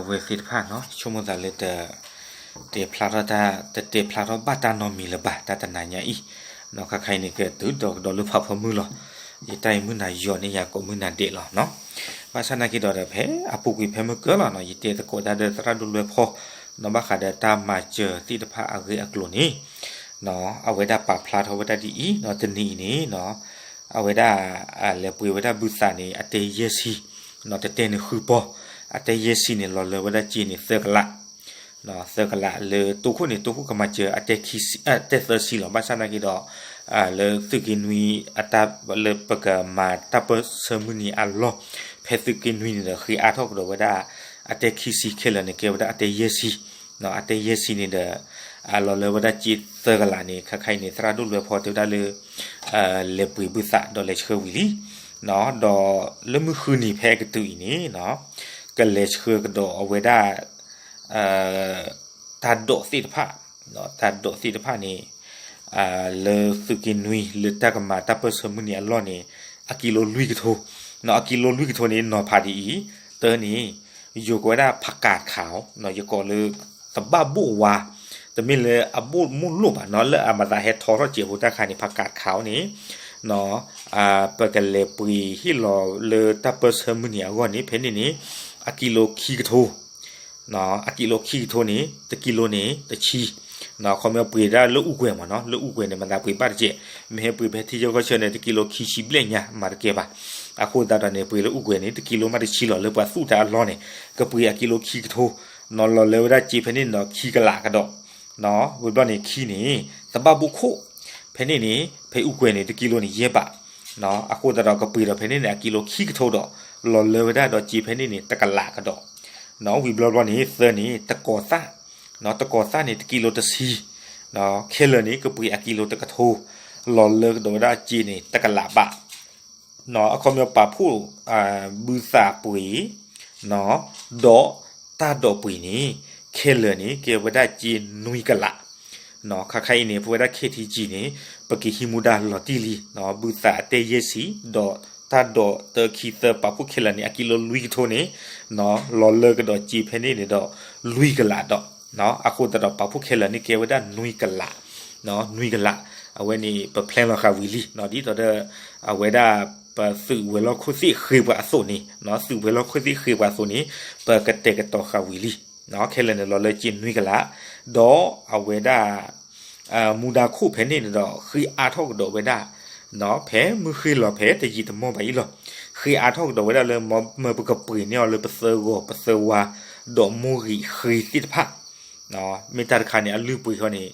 ဝဲသ့ၣ်တဖၣ်နီၤ ဆိကမိၣ်သးလၢ တဲဖျါထီၣ်တၢ် တတဲဖျါထီၣ်ဘၣ်တၢ်နီတမံၤလၢၤဘၣ် တၢ်တနၤညါအံၤ, ခါခါအံၤန့ၣ် ကတုၤဒီးကဒီးလၢဖးဖီမုၢ်လီၤ. ယတၢ်အံၤမုၢ်နၤယီၤန့ၢ်ယၤကိးမုၢ်နၤဒဲးလီၤနီၤ. ဘၣ်ဆၣ်နာ်က့ဒီးဒီး ဖဲအပူၤကွံာ်ဖဲမုၢ်ကၢလီၤနီၤ ယတဲသကိးတၢ်ဒီးသရၣ်ဒိၣ်လွဲဖီ နီၤဘၣ်ဃးဒီးတၢ်မၤစၢၤသ့ၣ်တဖၣ်အဂ့ၢ်အကျိၤန့ၣ် အဝဲဒၣ်ပာ်ဖျါထီၣ်ဝဲဒၣ်ဒ်အံၤနီၤ တနံၤအံၤန့ၣ်နီၤ အဝဲဒၣ် လဲၤပှ့ၤဝဲဒၣ်ဘုသးန့ၣ် အတဲယဲၢ်ဆံ နီၤ တတဲန့ၣ်ဃုပီၢ် အတဲယဲၢ်ဆံန့ၣ် လီၤလၢဝဲဒၣ်စ့န့ၣ် သၢကလး သၢကလး လၢတိခိၣ်န့ၣ် တိခိၣ်ကမၤစၢၤ အတဲသၢဆံလီၤ. ဘၣ်ဆၣ်နာ်က့ဒီး လၢသုးက့နွံအတၢ် လၢပကမၤတၢ်ပၢၢ်ဆၢမုၢ်နံၤအလီၢ် ဖဲသုးက့နွံန့ၣ်ဒီး ဃ့အါထီၣ်ကဒီးဝဲဒၣ် အတဲခံဆံ ခဲလၢာ်န့ၣ် ကဲဝဲဒၣ်အတဲယဲၢ်ဆံ အတဲယဲၢ်ဆံန့ၣ်ဒီး လီၤလၢဝဲဒၣ်စ့သၢကလးန့ၣ် ခါခါအံၤန့ၣ် သရၣ်ဒိၣ်လွဲဖီတဲဝဲဒၣ်လၢ လဲၤပှ့ၤဘုသးဒီးလဲၤဆှၢဝံၤလံ ဒီးလၢမုၢ်ဃုနံၤဖဲအကတုၤအံၤန့ၣ် ကလဲၤဆှၢကဒီးအဝဲဒၣ် တၢ်ဒိးသ့ၣ်တဖၣ် တၢ်ဒိးသ့ၣ်တဖၣ်န့ၣ် လၢသုးက့နွံ လၢတၢ်ကမၤတၢ်ပၢၢ်ဆၢမုၢ်နံၤအလီၢ်န့ၣ် အကံလိလွံၢ်ကထိ အကံလိလွံၢ်ကထိန့ၣ် နီၤဖးဒ်အံၤ တၢန့ၣ် ယိၤကဝဲဒၣ်ဖးကးတခးအီၤ ယကိးလၢ တဘၣ်ဘိၣ်ဝါ တမ့ၢ်လၢအဘိၣ်မိၢ်လိၣ်ဘၣ်နီၤ လၢအမၤသးဟဲထီထီၣ်စဲးဖိတၢ်ခါန့ၣ် ဖးကးတခးအီၤန့ၣ် ပကလဲၤပှ့ၤဟ့ၣ်လီၤလၢတၢ်ပၢၢ်ဆၢမုၢ်နံၤအဂီၢ်န့ၣ် ဖဲန့ၣ်န့ၣ် အကံလိခံကထိ အကံလိခံကထိန့ၣ် တကံလိန့ၣ် တဆံ ခီပညီပှ့ၤဒၣ်လၢအူကွဲၤမ့ၢ်နီၤ လၢအူကွဲၤန့ၣ် မၤသးပှ့ၤဘၣ်တကဲး မ့ၢ်ဟဲပှ့ၤဖဲထံဆၢကီၢ်ဆၢန့ၣ် တကံလိခံဆံဘျဲၣ်ညါ မၤတကဲဘၣ်. အဃိသတးဒီးန့ၣ် ပှ့ၤလၢအူကွဲၤန့ၣ် တကံလိမးတဆံလီၤ လၢပှၤသူၣ်တၢ်အလီၢ်န့ၣ် ကပှ့ၤအကံလိခံကထိ နီၤလီၤလၢဝဲဒၣ်စ့ဖဲန့ၣ်ဒီးခံကလးကဒီး ဝံၤဘျီန့ၣ်ခံန့ၣ် တဘၣ်ဘိၣ်ခိၣ် ဖဲန့ၣ်န့ၣ် ဖဲအူကွဲၤန့ၣ် တကံလိန့ၣ် ယဲၢ်ဘး အဃိသတးဒီးကပှ့ၤဒီးဖဲန့ၣ်န့ၣ် အကံလိခံကထိဒီး လီၤလၢဝဲဒၣ်ဒီးစ့ဖဲန့ၣ်န့ၣ် တကလးကဒီး ဝံၤဘျီဘျီန့ၣ် သၢန့ၣ် တကီၤသၣ် တကီၤသၣ်န့ၣ် တကံလိတဆံ ခဲလၢာ်န့ၣ် ကပှ့ၤအကံလိတကထိ လီၤလၢကဒီးဝဲဒၣ်စ့န့ၣ် တကလးဘး အခီပညီပာ်ဖှိၣ် ဘုသးပှ့ၤ ဒီးတၢ်ဒိးပှ့ၤန့ၣ် ခဲလၢာ်န့ၣ် ကဲဝဲဒၣ်စ့နွံကလး ခါခါအံၤန့ၣ် ပဝဲဒၣ် ခ့ထံကံ န့ၣ် ပကဟံးမူဒါလီၤတံၢ်လံ ဘုသးအတဲယဲၢ်ဆံ ဒီးတၢ်ဒိးတၢခံသၢပာ်ဖှိၣ်ခဲလၢာ်န့ၣ် အကံလိလွံၢ်ကထိန့ၣ် လီၤလၢကဒီးစ့ဖဲန့ၣ်န့ၣ်ဒီး လွံၢ်ကလးဒီး အဃိသတးဒီးပာ်ဖှိၣ်ခဲလၢာ်န့ၣ်ကဲဝဲဒၣ်နွံကလး နွံကလး အဝဲန့ၣ် ပ plan လီၤဃာ်ဝံၤလံ ဒ်သိးဒီး အဝဲဒၣ် ပသုးဝဲၤလီၢ်ခိၣ်သ့ၣ်ဃ့ပှၤအသိးန့ၣ် သုးဝဲၤလီၢ်ခိၣ်သ့ၣ်ဃ့ပှၤအသိးန့ၣ် ပကတဲာ်ကတီၤဃာ်ဝံၤလံ ခဲလၢာ်န့ၣ်လီၤလၢစ့နွံကလး ဒီးအဝဲဒၣ် မူဒါခိၣ်ဖဲန့ၣ်န့ၣ်ဒီး ဃ့အါထီၣ်ကဒီးဝဲဒၣ် ဖဲမုၢ်ဃ့ၢ်လီၤဖဲတယံာ်တမီၢ်ဘၣ်အံၤလီၤ ဃ့အါထီၣ်ကဒီးဝဲဒၣ်လၢ မၢပကပှ့ၤန့ၢ်အီၤလၢပသၢဂီၤပသၢဝါ ဒီးမိၢ်ဂံၢ်ဃ့သ့ၣ်တဖၣ် မ့ၢ်တၢ်တခါန့ၣ် အလုၢ်အပှ့ၤဃီန့ၣ်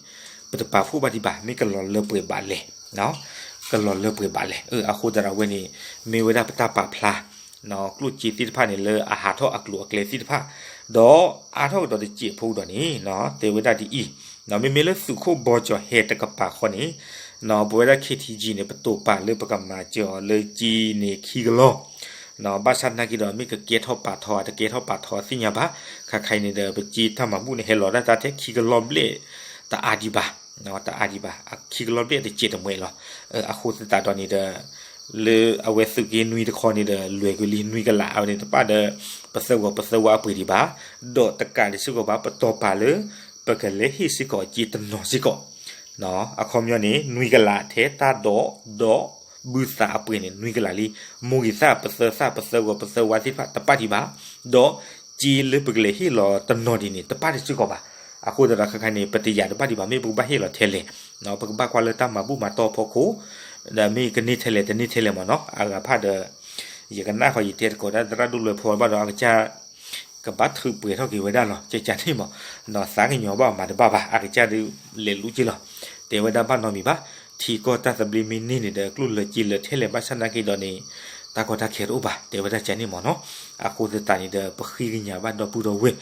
ပတပာ်ဖှိၣ်ဘၣ်ဒံးဘၣ် မ့ၢ်ကလီၤလၢပှဲၤဘၣ်လဲၣ် ကလီၤလၢပှဲၤဘၣ်လဲၣ် အဃိသတးဒီးဝဲန့ၣ် မ့ၢ်ဝဲဒၣ်ပတၢ်ပာ်ဖျါ ကျိၣ်စ့သ့ၣ်တဖၣ်န့ၣ် လၢအဟးထီၣ်အကျိၤအကျဲသ့ၣ်တဖၣ် ဒီးအါထီၣ်ကဒီးတစဲးဖိဒီးန့ၣ် တဲဝဲဒၣ်ဒ်အံၤ မ့မ့ၢ်လၢသုးခိၣ်ဘီကၠီၤဟဲတကပၤဃီန့ၣ် ပဝဲဒၣ် ခ့ထံကံ န့ၣ် ပတိာ်ပာ်လၢပကမၤစၢၤအီၤလၢစ့န့ၣ်ခံကလီၢ် ဘၣ်ဆၣ်သနာ်က့ဒီး မ့ၢ်ကကဲထီၣ်ပာ်ထီ တကဲထီၣ်ပာ်ထီသ့ၣ်ညါဘၣ် ခါခါအံၤန့ၣ်ဒီး ပစ့တၢ်မၤဘူၣ်န့ၣ် ဟဲလီၤဒၣ်တၢ်ထဲခံကလီၢ်ဘျဲၣ် တအါဒံးဘၣ် တအါဒံးဘၣ် ခံကလီၢ်ဘျဲၣ်တစဲးတမှဲလီၤ အဃိသတးဒီးန့ၣ်ဒီး လၢအဝဲသုးက့နွံတခီန့ၣ်ဒီး လွဲၤကွံာ်လံနွံကလး အဝဲန့ၣ်တပၣ်ဒီး ပသၢဂီၤပသၢဝါအပှ့ၤဒံးဘၣ် ဒီးတကးဒံးစ့ၢ်ကီးဘၣ် ပတိာ်ပာ်လၢ ပကလဲၤဟ့ၣ်စ့ၢ်ကီးစ့တနီၤစ့ၢ်ကီး အခီပညီန့ၣ် နွံကလးထဲတၢ်ဒိး ဒီးဘုသးအပှ့ၤန့ၣ် နွံကလးလံ မိၢ်ဂံၢ်သၣ် ပသၢသၣ် ပသၢဂီၤ ပသၢဝါသ့ၣ်တဖၣ် တပၣ်ဒံးဘၣ် ဒီးစ့လၢပကလဲၤဟ့ၣ်လီၤတနီၤဒ်န့ၣ် တပၣ်တစ့ၢ်ကီးဘၣ် အဃိသတးဒီးခါခါန့ၣ် ပတယာ်တဘၣ်ဒံးဘၣ် မ့ၢ်ပကဘၣ်ဟ့ၣ်လီၤထဲလဲၣ် ပကဘၣ်ကွၢ်လၢတၢ်မၤဘူၣ်မၤတီၢ်ဖီခိၣ် ဒီးမ့ၢ်ကန့ၢ်ထဲလဲၣ် တန့ၢ်ထဲလဲၣ်မ့ၢ်နီၤ အဂၤဖၣ်ဒီး ယကနၣ်ဃီယတဲသကိးတၢ်သရၣ်ဒိၣ်လွဲၤဖီဘၣ်ဒီးအကစၢ် ကဘၣ်ထုးပှဲၤထီၣ်က့ၤဝဲဒၣ်လီၤ ကကန့ၣ်မ့ၢ် သးကညီၤဘၣ်မၤတဘၣ်ဘၣ် အကစၢ်ဒုးလဲၤလူၤက့ၤလီၤ တဲဝဲဒၣ်ဘၣ်နီတမံၤဘၣ် ထံကီၢ်တၢ်သဘျ့မ့ၢ်န့ၢ်န့ၣ်ဒီး ကျိၣ်လၢာ်စ့လၢာ်ထဲလဲၣ်ဘၣ်ဆၣ်သနာ်က့ဒီးန့ၣ် တၢ်ကီတၢ်ခဲတအိၣ်ဘၣ် တဲဝဲဒၣ်ကန့ၣ်မ့ၢ်နီၤ အဃိသတးန့ၣ်ဒီး ပဃ့ကညးဘၣ်ဒီပုၢ်ဒီဝဲၢ်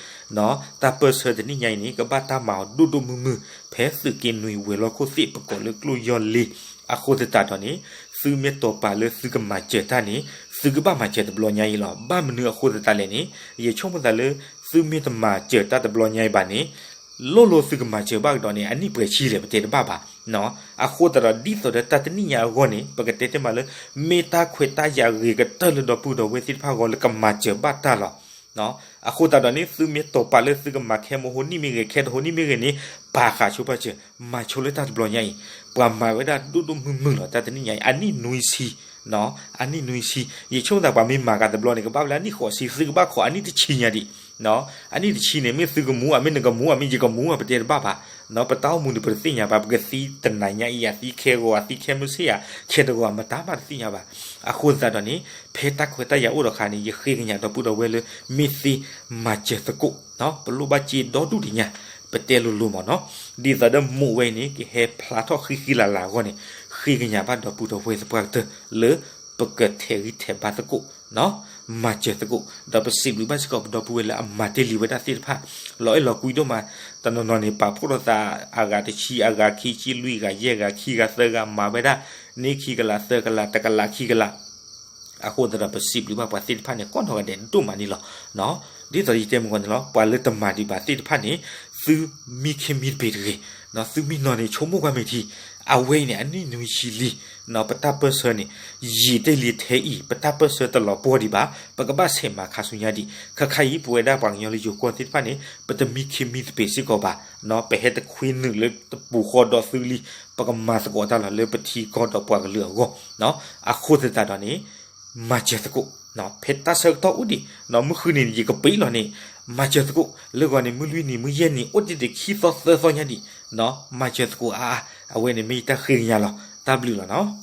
တၢ်ပၢၢ်ဆၢတနံၣ်ညါအံၤန့ၣ် ကဘၣ်တၢ်မၤအီၤဒိၣ်ဒိၣ်မုၢ်မုၢ် ဖဲသုးက့နွံဝဲၤလီၢ်ခိၣ်သ့ၣ်ပကိးလၢကျိၣ်ယီၢ်လ့ အဃိသတးဒီးန့ၣ် သုမ့ၢ်တိာ်ပာ်လၢသုကမၤစၢၤတၢ်န့ၣ် သုကဘၣ်မၤစၢၤတဘျီညါအံၤလီၤ ဘၣ်မနုၤအဃိသတးလဲၣ်န့ၣ် ယဆိကမိၣ်သးလၢ သုမ့ၢ်တမၤစၢၤတၢ်တဘျီညါအံၤဘၣ်န့ၣ် လိၣ်လိၣ်သုကမၤစၢၤဘၣ်ကဒီးန့ၣ် အနံၣ်ပှဲၤဆံလဲၣ်ပတဲတဘၣ်ဘၣ် အဃိသတးဒီးဒ်သိးဒီးတၢ်တနံၣ်ညါအဂီၢ်န့ၣ် ပကတဲတ့ၢ်မးလၢ မ့ၢ်တၢ်ခွဲးတၢ်ယာ်ဂ့ၤကတၢၢ်လၢဒီပုၢ်ဒီဝဲၢ်သ့ၣ်တဖၣ်အဂီၢ်လၢကမၤစၢၤဘၣ်တၢ်လီၤ အဃိသတးဒီးန့ၣ် သုမ့ၢ်တီၢ်ပာ်လၢသုကမၤခဲမိၢ်ဟိနံၣ်မ့ၢ်ဂ့ၤ ခဲတဟိနံၣ်မ့ၢ်ဂ့ၤန့ၣ် ပာ်ဃာ်ဆိပာ်စၢၤ မၤဆိလၢတၢ်တဘျီညါအံၤ, ပှၤမၤဝဲဒၣ်ဒိၣ်ဒိၣ်မုၢ်မုၢ်လီၤ တၢ်တနံၣ်ညါအံၤ အနံၣ်နွံဆံ အနံၣ်နွံဆံ ယဆိကမိၣ်သးပှၤမ့ၢ်မၤကၤတဘျီန့ၣ် ကဘၣ်ဝဲလၢအနံၣ်ဃိးဆံ သုကဘၣ်ခိးအနံၣ်တဆံညါဒံး, အနံၣ်တဆံန့ၣ် မ့ၢ်သုကမူ အမ့ၢ်နကမူ အမ့ၢ်ယကမူ ပတဲတဘၣ်ဘၣ်, ပတၢ်အိၣ်မူန့ၣ် ပတသ့ၣ်ညါဘၣ်, ပကသံတနၤညါအံၤ အသံခဲဂီၤ အသံခဲမုၢ်ဆ့ၣ်ဧါ ခဲတဂီၤ မတၤမးတသ့ၣ်ညါဘၣ်. အဃိသတးဒီးန့ၣ် ဖဲတၢ်ခွဲးတၢ်ယာ်အိၣ်ဒီးခါန့ၣ် ယဃ့ကညးဒီပုၢ်ဒီဝဲၢ်လၢ မ့ၢ်သ့မၤစၢၤသကိး, ပလိၣ်ဘၣ်စ့ဒီဒူၣ်ဒံးညါ, ပတဲလိၤလိၤမ့ၢ်နီၤ, ဒ်သိးဒီးမိၢ်ဝဲအံၤန့ၣ် ကဟဲဖျါထီၣ်ဃံဃံလၤလၤအဂီၢ်န့ၣ် ဃ့ကညးဘၣ်ဒီပုၢ်ဒီဝဲၢ်သပှၢ်ကတၢၢ်လၢ ပကထဲးဂံၢ်ထဲးဘါသကိး မၤစၢၤသကိး, ဒီးပစံးဘျုးဘၣ်စ့ၢ်ကီးပဒီပုၢ်ဝဲၢ်လၢအမၤတ့ၢ်လံဝဲဒၣ်သ့ၣ်တဖၣ်, လီၤအဲၣ်လီၤကွံဒိၣ်မး, တနီၤနီၤန့ၣ် ပာ်ဖှိၣ်ထီၣ်သးအဂၤတဆံ အဂၤခံဆံ လွံၢ်ဂၤ ယဲၢ်ဂၤ ခံဂၤ သၢဂၤ မၤဝဲဒၣ် န့ၢ်ခံကလး သၢကလး တကလး ခံကလး အဃိသတးဒီး ပစံးဘျုးဘၣ်ပှၤသ့ၣ်တဖၣ်န့ၣ် ကိးနီၢ်ဂၤဒဲးဒိၣ်မးန့ၣ်လီၤ. ဒ်သိးယတဲမုၢ်ဂီၤန့ၣ်လီၤ, ပှၤလၢတမၤဒံးဘၣ်သ့ၣ်တဖၣ်န့ၣ် သုမံခ့မံတပ့ၤတဂ့ၤ, သုမံနီၤန့ၣ် ဆိကမိၣ်ကွၢ်မ့ၢ်ထံ, အဝဲအံၤန့ၣ် အနံၣ်နွံဆံလံ, ပတၢ်ပၢၢ်ဆၢန့ၣ် ယံာ်တ့ၢ်လံထဲအံၤ ပတၢ်ပၢၢ်ဆၢတလီၤပှီၢ်ဒံးဘၣ်, ပကဘၣ်ဆဲးမၤခါဆူညါဒံး, ခါခါအံၤ ပဝဲဒၣ်ပှၤကညီလၢယိၤကီၢ်သ့ၣ်တဖၣ်န့ၣ် ပတမံခ့မံတပ့ၤစ့ၢ်ကီးဘၣ်, ပဟဲတခွ့နုာ်လၢတပူၤဃီဒီးသုလံ, ပကမၤသကိးတၢ်လီၤလၢပထံကီၢ်ဒီးပှၤကလုာ်အဂီၢ်, အဃိသတးဒီးန့ၣ် မၤစၢၤသကိး, ဖဲတၢ်ဆၢကတီၢ်အိၣ်ဒံး, မုၢ်ဃုနံၤန့ၣ် ယကပ့ၤလီၤန့ၣ်, မၤစၢၤသကိး, လၢဂီၤန့ၣ် မုၢ်လွံၢ်နံၤ မုၢ်ယဲၢ်နံၤ အိၣ်တ့ၢ်တ့ၢ်ခံသီသၢသီညါဒံး, မၤစၢၤသကိးအါအါ, အဝဲန့ၣ်မ့ၢ်ယတၢ်ဃ့ကညးလီၤ, တၢ်ဘျုးလီၤနီၤ.